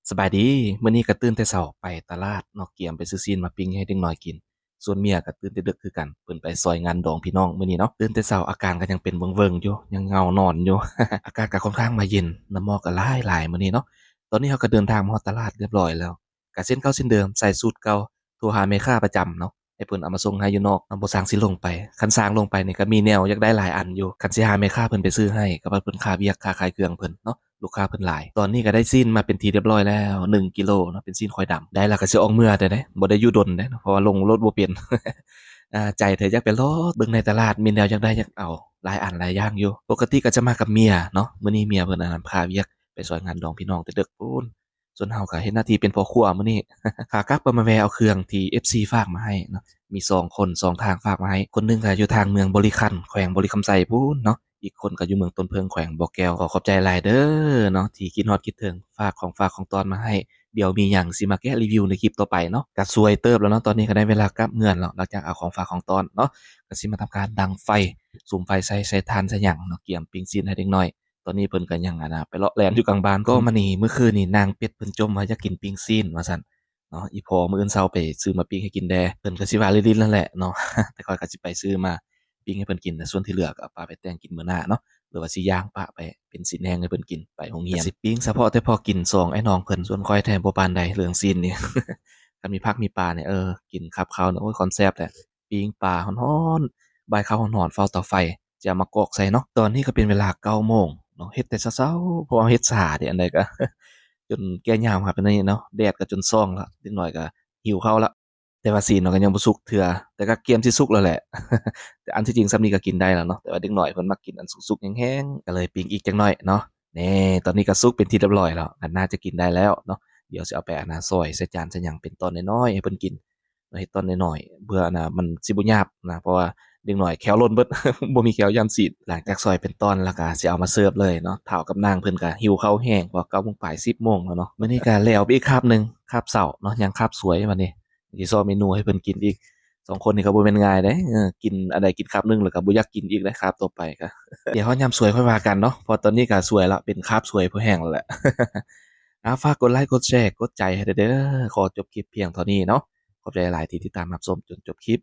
ສະບາຍດີ, ມື້ນີ້ກໍຕື່ນແຕ່ເຊົ້າໄປຕະຫຼາດເນາະ, ກຽມໄປຊື້ຊີ້ນມາປີ້ງໃຫ້ເດັກນ້ອຍກິນ. ສ່ວນເມຍກໍຕື່ນແຕ່ເດິກຄືກັນ, ເພິ່ນໄປຊ່ອຍງານດອງພີ່ນ້ອງມື້ນີ້ເນາະ. ຕື່ນແຕ່ເຊົ້າອາການກໍຍັງເປັນເວີງໆຢູ່, ຍັງເຫງົານອນຢູ່. ອາກາດກໍຄ່ອນຂ້າງມາເຢັນ, ນ້ຳໝອກກໍຫຼາຍໆມື້ນີ້ເນາະ. ຕອນນີ້ເຮົາກໍເດີນທາງມາຮອດຕະຫຼາດຮຽບຮ້ອຍແລ້ວ, ກໍເຊັ່ນເກົ່າເຊັ່ນເດີມ, ໃສ່ຊຸດເກົ່າ, ໂທຫາແມ່ຄ້າປະຈຳເນາະ. ໃຫ້ເພິ່ນເອົາມາສົ່ງໃຫ້ຢູ່ນອກເນາະ, ບໍ່ຊ່າງຊິລົງໄປ. ຄັນຊ່າງລົງໄປນີ້ກໍມີແນວຢາກໄດ້ຫຼາຍອັນຢູ່. ຄັນຊິຫາແມ່ຄ້າເພິ່ນໄປຊື້ໃຫ້ ກໍວ່າເພິ່ນຄາວຽກ ຄາຂາຍເຄື່ອງເພິ່ນເນາະ, ລູກຄ້າເພິ່ນຫຼາຍ. ຕອນນີ້ກໍໄດ້ຊີ້ນມາເປັນທີ່ຮຽບຮ້ອຍແລ້ວ ໜຶ່ງກິໂລເນາະ, ເປັນຊີ້ນຄວາຍດຳ. ໄດ້ແລ້ວກໍຊິອອກເມືອແຕ່ໃດ, ບໍ່ໄດ້ຢູ່ດົນເດ້ເນາະ, ເພາະວ່າລົງລົດບໍ່ເປັນ. ອ່າ ໃຈແທ້ຢາກໄປເລາະເບິ່ງໃນຕະຫຼາດ, ມີແນວຢາກໄດ້ຢາກເອົາຫຼາຍອັນຫຼາຍຢ່າງຢູ່. ປົກກະຕິກໍຈະມາກັບເມຍເນາະ, ມື້ນີ້ເມຍເພິ່ນ ອັນ ພາວຽກໄປຊ່ອຍງານດອງພີ່ນ້ອງແຕ່ເດິກພຸ້ນ. ສ່ວນເຮົາກໍເຮັດໜ້າທີ່ເປັນພໍ່ຄົວມື້ນີ້. ຂາກັບກໍມາແວ່ເອົາເຄື່ອງທີ່ເອັຟຊີຝາກມາໃຫ້ເນາະ, ມີສອງຄົນ ສອງທາງຝາກມາໃຫ້. ຄົນໜຶ່ງກໍຢູ່ທາງເມືອງບໍລິຄັນ ແຂວງບໍລິຄຳໄຊພຸ້ນເນາະ, ອີກຄົນກໍຢູ່ເມືອງຕົ້ນເຜິ້ງ ແຂວງບໍ່ແກ້ວ. ກໍຂອບໃຈຫຼາຍເດີເນາະ ທີ່ຄິດຮອດຄິດເຖິງ, ຝາກຂອງຝາກຂອງຕ້ອນມາໃຫ້. ດຽວມີຫຍັງຊິມາແກະຣີວິວໃນຄລິບຕໍ່ໄປເນາະ. ກໍສວຍເຕີບແລ້ວເນາະ, ຕອນນີ້ກໍໄດ້ເວລາກັບເຮືອນແລ້ວ, ຫຼັງຈາກເອົາຂອງຝາກຂອງຕ້ອນເນາະ, ກໍຊິມາທຳການດັງໄຟ ສຸມໄຟໃສ່ ໃສ່ຖ່ານໃສ່ຫຍັງເນາະ, ກຽມປີ້ງຊີ້ນໃຫ້ເດັກນ້ອຍ. ຕອນນີ້ເພິ່ນກໍຍັງ ອັນນະ ໄປເລາະແລ່ນຢູ່ກາງບ້ານ. ກໍມານີ້ ມື້ຄືນນີ້ນາງເປັດເພິ່ນຈົ່ມວ່າຢາກກິນປີ້ງຊີ້ນວ່າຊັ້ນເນາະ, ອີພໍ່ມື້ອື່ນເຊົ້າໄປຊື້ມາປີ້ງໃຫ້ກິນແດ່. ເພິ່ນກໍຊິວ່າຫຼິ້ນໆນັ້ນແຫຼະເນາະ, ແຕ່ຂ້ອຍກໍຊິໄປຊື້ມາປີ້ງໃຫ້ເພິ່ນກິນ, ແຕ່ສ່ວນທີ່ເຫຼືອກໍເອົາປະໄປແຕ່ງກິນມື້ໜ້າເນາະ, ຫຼືວ່າຊິຍ່າງປະໄປເປັນຊີ້ນແຫ້ງໃຫ້ເພິ່ນກິນໄປໂຮງຮຽນ. ຊິປີ້ງສະເພາະແຕ່ພໍກິນສອງອ້າຍນ້ອງເພິ່ນ, ສ່ວນຂ້ອຍແທ້ບໍ່ປານໃດເລື່ອງຊີ້ນນີ້. ຄັນມີຜັກມີປານີ້ ເອີ ກິນຄາບເຂົ້ານີ້ ໂອ້ຍ ຄວາມແຊບແຫຼະ. ປີ້ງປາຮ້ອນໆ ບາຍເຂົ້າຮ້ອນໆ ເຝົ້າເຕົາໄຟ ຈະເອົາມາກອກໃສ່ເນາະ. ຕອນນີ້ກໍເປັນເວລາເກົ້າໂມງເນາະ, ເຮັດແຕ່ເຊົ້າໆ ເພາະວ່າເຮັດຊ້າເດ ອັນໃດກໍ ຈົນແກ່ຍາວມາປານນີ້ເນາະ, ແດດກໍຈົນສ່ອງລະ, ເດັກນ້ອຍກໍຫິວເຂົ້າລະ. ແຕ່ວ່າຊີ້ນເນາະ ກໍຍັງບໍ່ສຸກເທື່ອ, ແຕ່ກໍກຽມຊິສຸກແລ້ວແຫຼະ. ແຕ່ອັນທີ່ຈິງສ່ຳນີ້ກໍກິນໄດ້ແລ້ວເນາະ, ແຕ່ວ່າເດັກນ້ອຍເພິ່ນມັກກິນອັນສຸກໆແຫ້ງໆ, ກໍເລີຍປີ້ງອີກຈັກໜ້ອຍເນາະ. ນີ້ ຕອນນີ້ກໍສຸກເປັນທີ່ຮຽບຮ້ອຍແລ້ວ, ກໍໜ້າຈະກິນໄດ້ແລ້ວເນາະ. ດຽວຊິເອົາໄປ ອັນນະ ຊອຍໃສ່ຈານໃສ່ຫຍັງເປັນຕອນນ້ອຍໆໃຫ້ເພິ່ນກິນ. ເຮັດຕອນນ້ອຍໆ ເພື່ອ ອັນນະ ມັນຊິບໍ່ຫຍາບນະ, ເພາະວ່າເດັກນ້ອຍແຂ້ວຫຼົ່ນເບິດ ບໍ່ມີແຂ້ວຢ້ານຊີ້ນ. ຫຼັງຈາກຊອຍເປັນຕອນແລ້ວກໍຊິເອົາມາເສີບເລີຍເນາະ. ທ້າວກັບນາງເພິ່ນກໍຫິວເຂົ້າແຮງ ເພາະວ່າເກົ້າໂມງປາຍ ສິບໂມງແລ້ວເນາະ. ມື້ນີ້ກໍແລ້ວໄປອີກຄາບໜຶ່ງ, ຄາບເຊົ້າເນາະ, ຍັງຄາບສວຍ. ບັດນີ້ຊິຊອກເມນູໃຫ້ເພິ່ນກິນອີກ, ສອງຄົນນີ້ກໍບໍ່ແມ່ນງ່າຍເດ້. ເອີ ກິນອັນໃດກິນຄາບໜຶ່ງແລ້ວກໍບໍ່ຢາກກິນອີກເດ້, ຄາບຕໍ່ໄປກໍ ດຽວເຮົາຍາມສວຍຄ່ອຍວ່າກັນເນາະ, ເພາະຕອນນີ້ກໍສວຍລະ, ເປັນຄາບສວຍພໍແຫ້ງແລ້ວແຫຼະ. ອ່າ ຝາກກົດໄລ ກົດແຊ ກົດໃຈໃຫ້ແດ່ເດີ. ຂໍຈົບຄລິບພຽງເທົ່ານີ້ເນາະ. ຂອບໃຈຫຼາຍທີ່ຕິດຕາມຮັບຊົມຈົນຈົບຄລິບ.